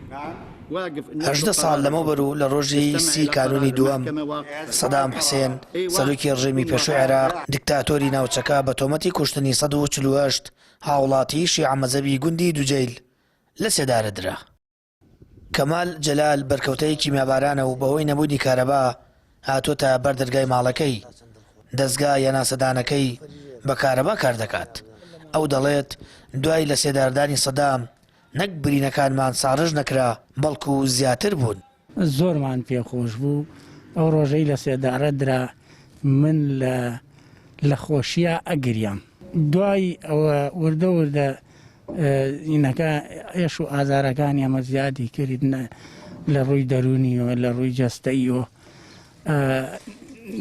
18 ساڵ لەمەوبەر و لە ڕۆژی سی کانوونی دووەم، سەدام حسێن، سەرۆکی ڕژێمی پێشووی عێراق، دیکتاتۆری ناوچەکە بە تۆمەتی کوشتنی 148 هاوڵاتیی شیعە مەزهەبی گوندی دوجەیل لە سێدارە درا. کەمال جەلال بەرکەوتەی کیمیابارانە و بەهۆی نەبوونی کارەبا هاتووەتە بەر دەرگای ماڵەکەی، دەزگا یەناسەدانەکەی بە کارەبا کار دەکات. ئەو دەڵێت، دوای لەسێداردانی سەدام نەک برینەکانمان ساڕێژ نەکرا، بەڵکو زیاتر بوون. زۆرمان پێ خۆش بوو ئەو ڕۆژەی لە سێدارە درا من لە لە خۆشیا ئەگریام. دوای ئەوە وردە وردە ئینەکە ئێش و ئازارەکانی ئەمە زیادی کرد لە ڕووی دەروونیەوە لە ڕووی جەستەیەوە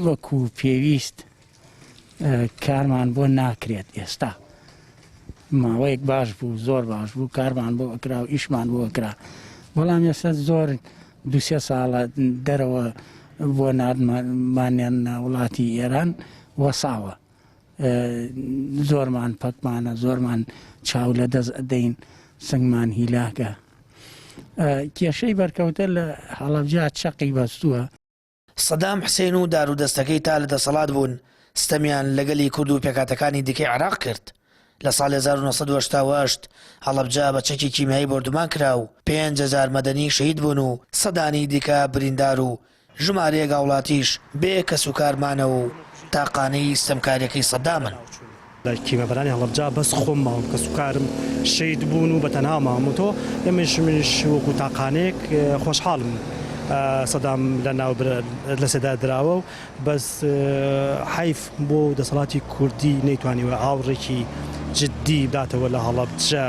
وەکو پێویست کارمان بۆ ناکرێت ئێستا ماوەیەک باش بوو زۆر باش بوو کارمان بۆ ئەکرا و ئیشمان بۆ ئەکرا بەڵام ئێستا زۆر دوسێ ساڵە دەرەوە بۆ ناردمانیان وڵاتی ئێران وەساوە زۆرمان پەکمانە زۆرمان چاو لە دەست ئەدەین سنگمان هیلاکە کێشەی بەرکەوتە لە هەڵەبجە چەقی بەستووە. سەدام حسێن و دارودەستەکەی تا لە دەسەڵات بوون ستەمیان لە گەلی کورد و پێکهاتەکانی دیکەی عێراق کرد. لە ساڵی 1988 هەڵەبجە بە چەکی کیمیایی بۆردومان کرا و 5000 مەدەنی شەهید بوون و سەدانی دیکە بریندار و ژمارەیەک هاوڵاتیش بێ کەسوکار مانەوە و تاقانەی ستەمکاریەکەی سەدامن. لە کیمیابارانی هەڵەبجە بەس خۆم ماوم کەسوکارم شەهید بوون و بە تەنها ماومەتەوە ئێمەش منیش وەکو تاقانەیەک خۆشحاڵم سەدام لە ناو لە سێدارە دراوە و بەس حەیف بۆ دەسەڵاتی کوردی نەیتوانیوە ئاوڕێکی جدی بداتەوە لە هەڵەبجە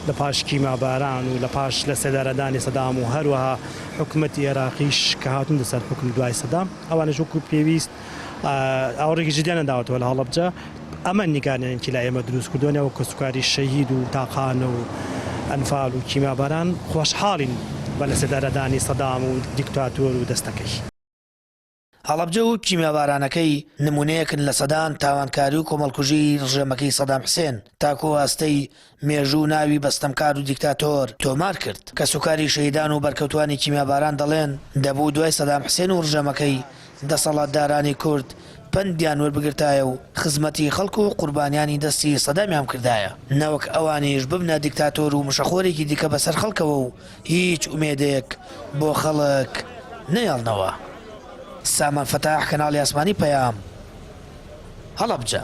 لە پاش کیمیاباران و لە پاش لە سێدارەدانی سەدام و هەروەها حکومەتی ئێراقیش کە هاتوون لەسەر حوکم دوای سەدام ئەوانیش وەکو پێویست ئاوڕێکی جدیان نەداوەتەوە لە هەڵەبجە ئەمە نیگەرانیەکی لای ئێمە دروست کردووە نەوەک کەسوکاری شەهید و تاقانە و ئەنفال و کیمیاباران خۆشحاڵین بە لەسێدارەدانی سەدام و دیکتاتۆر و دەستەکەی. هەڵەبجە و کیمیابارانەکەی نمونەیەکن لە سەدان تاوانکاری و کۆمەڵکوژیی ڕژێمەکەی سەدام حسێن تاکو ئاستەی مێژوو ناوی بە ستەمکار و دیکتاتۆر تۆمار کرد. کەسوکاری شەهیدان و بەرکەوتوانی کیمیاباران دەڵێن، دەبوو دوای سەدام حسێن و ڕژێمەکەی، دەسەڵاتدارانی کورد پەندیان وەربگرتایە و خزمەتی خەڵک و قوربانیانی دەستی سەدامیان بکردایە، نەوەک ئەوانیش ببنە دیکتاتۆر و مشەخۆرێکی دیکە بەسەر خەڵکەوە و هیچ ئومێدێک بۆ خەڵک نەیەڵنەوە. سامان فەتاح، کەناڵی ئاسمانی پەیام، هەڵەبجە.